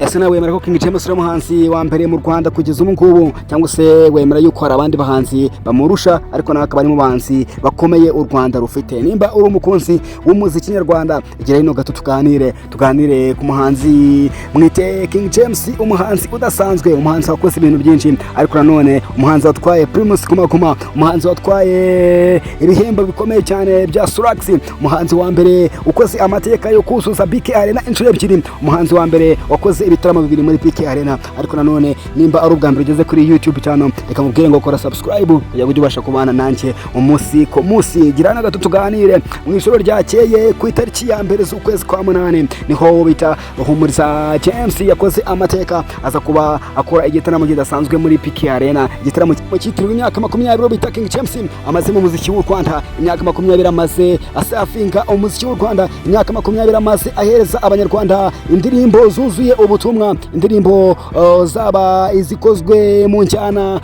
Ese nawe wemera ko King James ari umuhanzi wa mbere mu Rwanda kugeza ubu ngubu, cyangwa se wemera yuko hari abandi bahanzi bamurusha, ariko nawe akaba ari mu bahanzi bakomeye u Rwanda rufite? Nimba uri umukunzi w'umuziki nyarwanda, igira hino gato tuganire ku muhanzi mwite King James, umuhanzi udasanzwe, umuhanzi wakoze ibintu byinshi, ariko nanone umuhanzi watwaye Primus Guma Guma, umuhanzi watwaye ibihembo bikomeye cyane bya Salax, umuhanzi wa mbere ukoze amateka yo kuzuza BK Arena inshuro ebyiri, umuhanzi wa mbere wakoze ibitaramo bibiri muri BK Arena. Ariko nanone nimba ari ubwa mbere ugeze kuri YouTube channel, reka mubwire ngo kora subscribe kugira ngo ujye ubasha kubana nanjye umunsi ku munsi. Gira na gato tuganire. Mu ijoro ryakeye ku itariki ya 1 z'ukwezi kwa 8, niho bita Ruhumuriza James yakoze amateka, aza kuba akora igitaramo kidasanzwe muri BK Arena, igitaramo cyitiriwe imyaka 20 bita King James amaze mu muziki w'u Rwanda, imyaka 20 amaze asafinga umuziki w'u Rwanda, imyaka 20 amaze ahereza Abanyarwanda indirimbo zuzuye ubutumwa, indirimbo zaba izikozwe mu njyana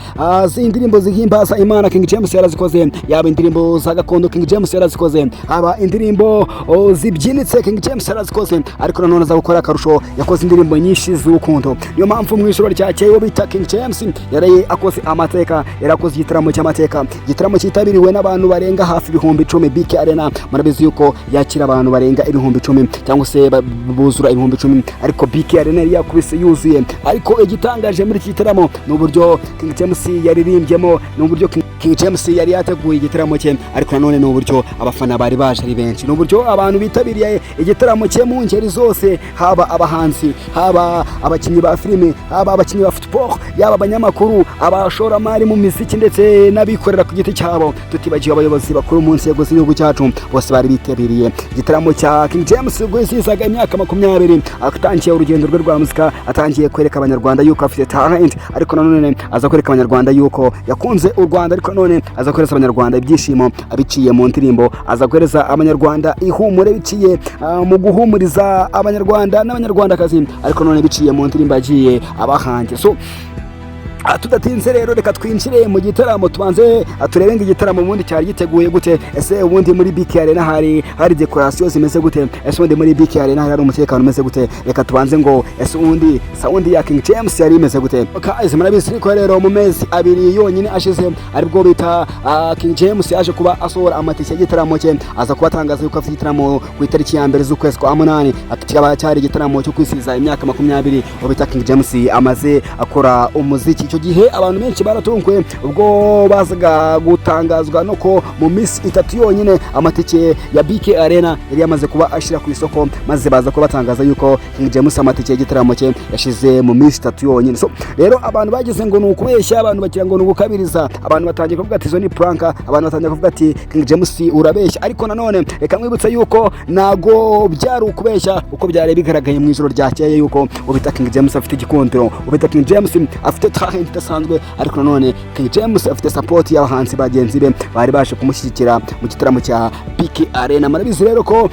z'indirimbo zihimbaza Imana, King James yarazikoze, yaba indirimbo za gakondo, King James yarazikoze, haba indirimbo zibyinitse, King James yarazikoze. Ariko nanone aza gukora akarusho, yakoze indirimbo nyinshi z'urukundo. Niyo mpamvu mu ijoro ryakeye uwo bita King James yaraye akoze amateka, yarakoze igitaramo cy'amateka, igitaramo cyitabiriwe n'abantu barenga hafi 10,000. BK Arena murabizi yuko yakira abantu barenga 10,000, cyangwa se buzura 10,000, ariko BK Arena yari yakubise yuzuye. Ariko igitangaje muri iki gitaramo ni uburyo King James yaririmbyemo, ni uburyo King James yari yateguye igitaramo cye, ariko nanone ni uburyo abafana bari baje ari benshi, ni uburyo abantu bitabiriye igitaramo cye mu ngeri zose, haba abahanzi, haba abakinnyi ba filime, haba abakinnyi ba football, yaba abanyamakuru, abashoramari mu miziki ndetse n'abikorera ku giti cyabo, tutibagiwe abayobozi bakuru mu nzego z'igihugu cyacu, bose bari bitabiriye igitaramo cya King James ubwo yizihizaga imyaka 20 atangiye urugendo rwe rwa muzika, atangiye kwereka Abanyarwanda yuko afite talent, ariko nanone aza kwereka Abanyarwanda yuko yakunze u Rwanda, ariko nanone aza kohereza Abanyarwanda ibyishimo abiciye mu ndirimbo, aza kohereza Abanyarwanda ihumure biciye mu guhumuriza Abanyarwanda n'Abanyarwandakazi, ariko none biciye mu ndirimbo yagiye abahange. So tudatinze rero, reka twinjire mu gitaramo, tubanze turebe ngo igitaramo ubundi cyari giteguye gute. Ese ubundi muri BK Arena hari decoration zimeze gute? Ese ubundi muri BK Arena hari umutekano umeze gute? Reka tubanze ngo ese ubundi sound ya King James yari imeze gute? Guys, murabizi ko rero mu mezi 2 yonyine ashize aribwo bita King James yaje kuba asohora amatike y'igitaramo cye, aza kuba atangaza yuko afite igitaramo ku itariki ya 1 z'ukwezi kwa 8, kikaba cyari igitaramo cyo kwisiza imyaka 20 uwo bita King James amaze akora umuziki. Icyo gihe abantu benshi baratunguwe ubwo bazaga gutangazwa no ko mu minsi 3 yonyine amatike ya BK Arena yari yamaze kuba ashyira ku isoko, maze baza kuba batangaza yuko King James amatike y'igitaramo cye yashize mu minsi 3 yonyine. So rero abantu bagize ngo ni ukubeshya, abantu bagira ngo ni ugukabiriza, abantu batangiye kuvuga ati izo ni prank, abantu batangiye kuvuga ati King James urabeshya. Ariko nanone reka mwibutse yuko ntago byari ukubeshya, uko byari bigaragaye mu ijoro ryakeye yuko ubita King James afite igikundiro, ubita King James afite talent idasanzwe, ariko nanone King James afite support y'abahanzi bagenzi be bari baje kumushyigikira mu gitaramo cya BK Arena. Murabizi rero ko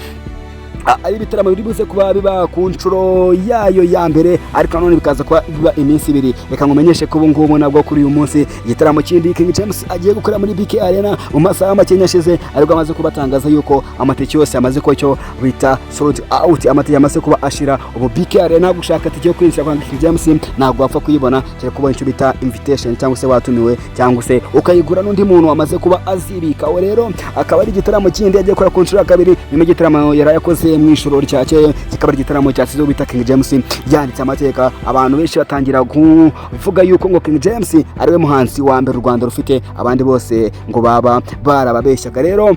ari ibitaramo biri buze kuba biba ku nshuro yayo ya mbere, ariko nanone bikaza kuba biba iminsi 2. Reka nkumenyeshe ko ubu ngubu nabwo kuri uyu munsi igitaramo kindi King James agiye gukora muri BK Arena mu masaha make ashize, ariko amaze kubatangaza yuko amatike yose yamaze kuba icyo bita sold out, amatike yamaze kuba ashira. Ubu BK Arena gushaka itike yo kwinjira kwa King James ntabwo wapfa kuyibona, kereka kubona icyo bita invitation, cyangwa se watumiwe, cyangwa se ukayigura n'undi muntu wamaze kuba azibika. Aho rero akaba ari igitaramo kindi agiye gukora ku nshuro ya kabiri nyuma y'igitaramo yari yakoze mu ijoro ryakeye, kikaba ari igitaramo cyasize bita King James yanditse amateka. Abantu benshi batangira kuvuga yuko ngo King James ariwe muhanzi wa mbere u Rwanda rufite, abandi bose ngo baba barababeshyaga. Rero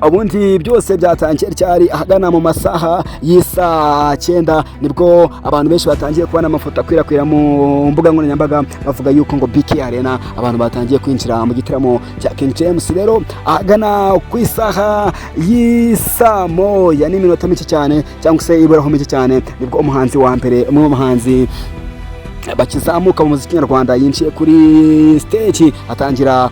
ubundi byose byatangiye ryari? Ahagana mu masaha y'isaa 9 nibwo abantu benshi batangiye kubona amafoto akwirakwira mu mbuga nkoranyambaga bavuga yuko ngo BK Arena abantu batangiye kwinjira mu gitaramo cya King James. Rero ahagana ku isaha y'isaa 1 n'iminota mike cyane, cyangwa se iburaho mike cyane, nibwo umuhanzi wa mbere, umwe mu bahanzi Bakizamuka mu muziki nyarwanda. Yinjiye kuri stage, atangira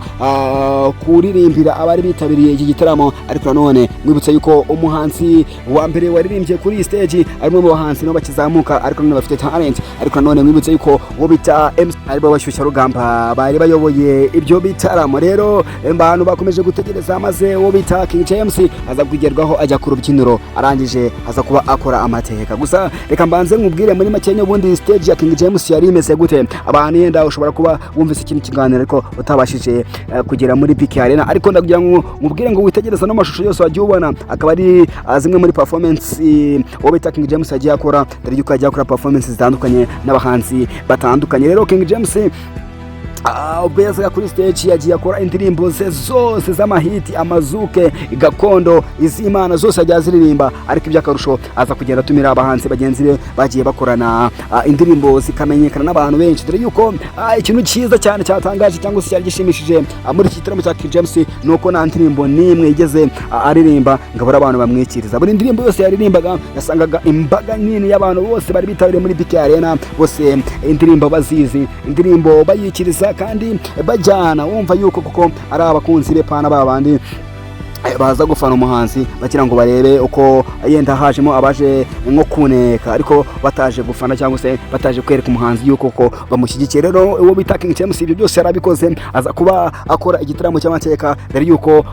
kuririmbira abari bitabiriye iki gitaramo. Ariko nanone mwibutsa yuko umuhanzi wa mbere waririmbye kuri iyi stage ari umwe mu bahanzi nabo bakizamuka, ariko nanone bafite talent. Ariko nanone mwibutsa yuko uwo bita MC, aribo bashyushyarugamba bari bayoboye ibyo bitaramo. Rero abantu bakomeje gutegereza, maze uwo bita King James aza kugerwaho, ajya ku rubyiniro, arangije aza kuba akora amateka. Gusa reka mbanze nkubwire muri make ubundi stage ya King James yari imeze gute. Abantu yenda ushobora kuba wumvise ikintu kiganiro ariko utabashije kugera muri BK Arena, ariko ndakugira ngo nkubwire ngo witegereze no mashusho yose wagiye ubona, akaba ari zimwe muri performance uwo bita King James yagiye akora, dore yuko yagiye akora performance zitandukanye n'abahanzi batandukanye. Rero King James, ubwo yazaga kuri stage, yagiye akora indirimbo ze zose z'amahiti, amazuke, gakondo, iz'Imana, zose yagiye aziririmba. Ariko iby'akarusho aza kugenda atumira abahanzi bagenzi be bagiye bakorana indirimbo zikamenyekana n'abantu benshi, dore yuko ikintu cyiza cyane cyatangaje cyangwa se cyari gishimishije muri iki gitaramo cya King James ni uko nta ndirimbo n'imwe yigeze aririmba ngo abure abantu bamwikiriza. Buri ndirimbo yose yaririmbaga yasangaga imbaga nini y'abantu bose bari bitabiriye muri BK Arena, bose indirimbo bazizi, indirimbo bayikiriza kandi bajyana, wumva yuko kuko ari abakunzi be, pana ba bandi baza gufana umuhanzi bagira ngo barebe uko yenda hajemo abaje nko kuneka, ariko bataje gufana cyangwa se bataje kwereka umuhanzi yuko ko bamushyigikiye. Rero uwo bita King James ibyo byose yarabikoze, aza kuba akora igitaramo cy'amateka, dore yuko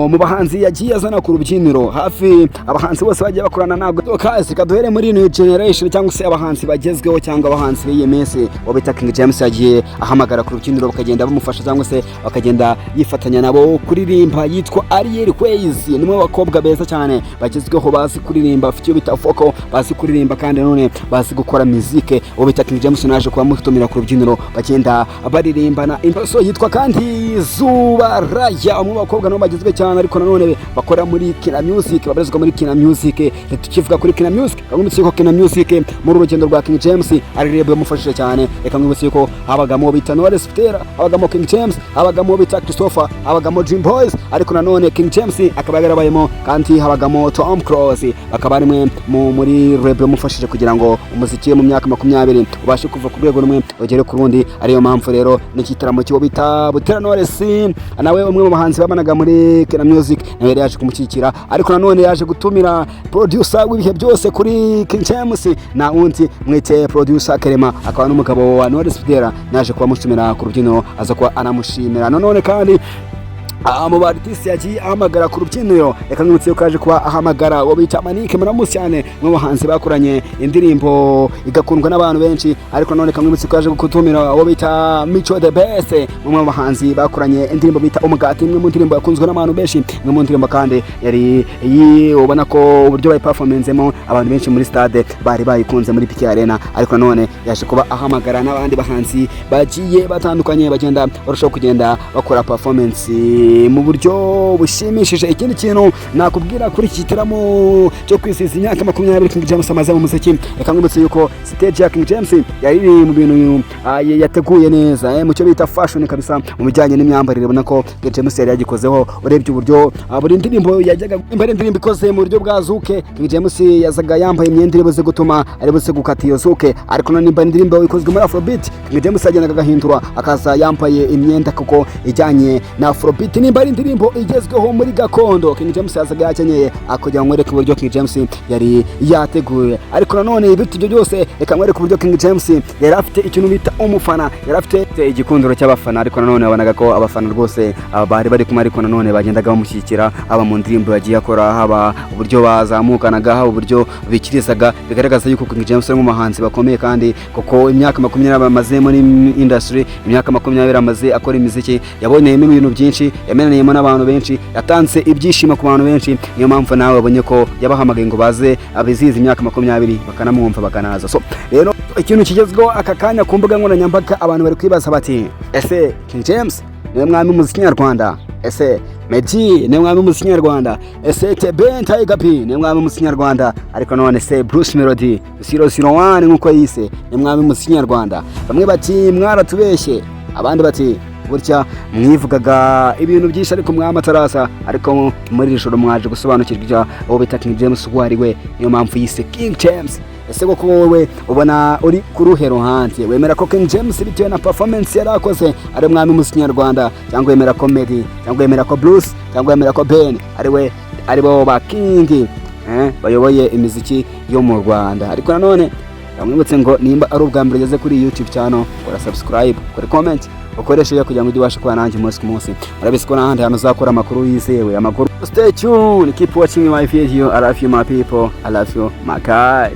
mu bahanzi yagiye azana ku rubyiniro, hafi abahanzi bose bagiye bakorana ntabwo kazi kaduhere muri new generation cyangwa se abahanzi bagezweho cyangwa abahanzi b'iyi minsi. Uwo bita King James yagiye ahamagara ku rubyiniro bakagenda bamufasha cyangwa se bakagenda yifatanya nabo kuririmba, yitwa Ariel Wayz. Ni umwe mu bakobwa beza cyane bagezweho, bazi kuririmba, bafite iyo bita vocal, bazi kuririmba kandi nanone bazi gukora muzike. Uwo bita King James naje kuba mutumira ku rubyiniro, bagenda baririmbana. So yitwa kandi Zuba Raya, umwe mu bakobwa nabo bagezwe cyane, ariko nanone bakora muri Kina Music, babarizwa muri Kina Music. Tukivuga kuri Kina Music, kamwe ko Kina Music muri urugendo rwa King James ari label yamufashije cyane. Reka mwibutse ko habagamo bita Knowless Butera, habagamo King James, habagamo bita Christopher, habagamo Dream Boys, ariko nanone King James akaba yarabayemo, kandi habagamo Tom Close, bakaba ari mwe muri label yamufashije kugira ngo umuziki we mu myaka 20 ubashe kuva ku rwego rumwe ugere ku rundi. Ariyo mpamvu rero n'igitaramo cy'uwo bita Butera Knowless, nawe umwe mu bahanzi babanaga muri Kina Music, nawe yari yaje kumushyigikira. Ariko nanone yaje gutumira producer w'ibihe byose kuri King James, na undi mwite producer Kerema, akaba n'umugabo wa Knowless Butera, naje kuba mutumira ku rubyiniro, aza kuba anamushimira. Nanone kandi mu ba artiste yagiye ahamagara ku rubyiniro, reka mwibutse ko yaje kuba ahamagara uwo bita Manike Muramusi cyane, mu bahanzi bakoranye indirimbo igakundwa n'abantu benshi. Ariko none kamwibutse ko yaje gutumira uwo bita Mico the Best, umwe mu bahanzi bakoranye indirimbo bita Umugati, imwe mu ndirimbo yakunzwe n'abantu benshi, imwe mu ndirimbo kandi yari ubona ko uburyo bayiperformenzemo abantu benshi muri stade bari bayikunze muri BK Arena. Ariko none yaje kuba ahamagara n'abandi bahanzi bagiye batandukanye, bagenda barushaho kugenda bakora performance mu buryo bushimishije. Ikindi kintu nakubwira kuri iki gitaramo cyo kwizihiza imyaka 20 King James amaze mu muziki, reka nkwibutse yuko stage ya King James yari iri mu bintu yateguye neza, mu cyo bita fashion kabisa, mu bijyanye n'imyambarire ubona ko King James yari yagikozeho. Urebye uburyo buri ndirimbo yajyaga, nimba ari indirimbo ikoze mu buryo bwa zouk, King James yazaga yambaye imyenda iri buze gutuma ari buze gukata iyo zouk. Ariko none nimba indirimbo ikozwe muri afrobeat, King James yagendaga agahindura, akaza yambaye imyenda kuko ijyanye na afrobeat. Nimba ari indirimbo igezweho muri gakondo, King James yazaga yakenyeye, kugira ngo mwereke uburyo King James yari yateguye. Ariko nanone ibiruta ibyo byose, reka mwereke uburyo King James yari afite ikintu bita umufana, yari afite igikundiro cy'abafana. Ariko nanone wabonaga ko abafana rwose bari bari kumwe, ariko nanone bagendaga bamushyigikira, haba mu ndirimbo yagiye akora, haba uburyo bazamukanaga, haba uburyo bikirizaga, bigaragaza yuko King James ari mu bahanzi bakomeye. Kandi kuko imyaka 20 amaze muri industry, imyaka 20 amaze akora imiziki, yaboneyemo ibintu byinshi, yamenaniyemo n'abantu benshi, yatanze ibyishimo ku bantu benshi. Niyo mpamvu nawe wabonye ko yabahamagaye ngo baze abizihize imyaka 20, bakanamwumva, bakanaza. So rero ikintu kigezweho aka kanya ku mbuga nkoranyambaga, abantu bari kwibaza bati: "Ese King James niwe mwami w'umuziki nyarwanda? Ese Meddy niwe mwami w'umuziki nyarwanda? Ese The Ben Tiger P niwe mwami w'umuziki nyarwanda? Ariko none se Bruce Melody 001 nk'uko yise niwe mwami w'umuziki nyarwanda?" Bamwe bati: "Mwaratubeshye," abandi bati Burya mwivugaga ibintu byinshi ariko umwami ataraza, ariko muri iri joro mwaje gusobanukirwa uwo bita King James uwo ari we. Niyo mpamvu yise King James. Ese koko wowe ubona uri ku ruhe ruhande? Wemera ko King James, bitewe na performance yari akoze, ari umwami w'umuziki nyarwanda, cyangwa wemera ko Meddy, cyangwa wemera ko Bruce, cyangwa wemera ko Ben ari we, ari bo ba King bayoboye imiziki yo mu Rwanda? Ariko nanone ndamwibutse ngo nimba ari ubwa mbere ugeze kuri YouTube channel, kora subscribe, kora comment, ukoreshe iyo kugira ngo ujye ubashe kuba nanjye umunsi ku munsi. Murabizi ko n'ahandi hantu uzakora amakuru yizewe, amakuru. Stay tuned, keep watching my video. I love you, my people. I love you, my guy.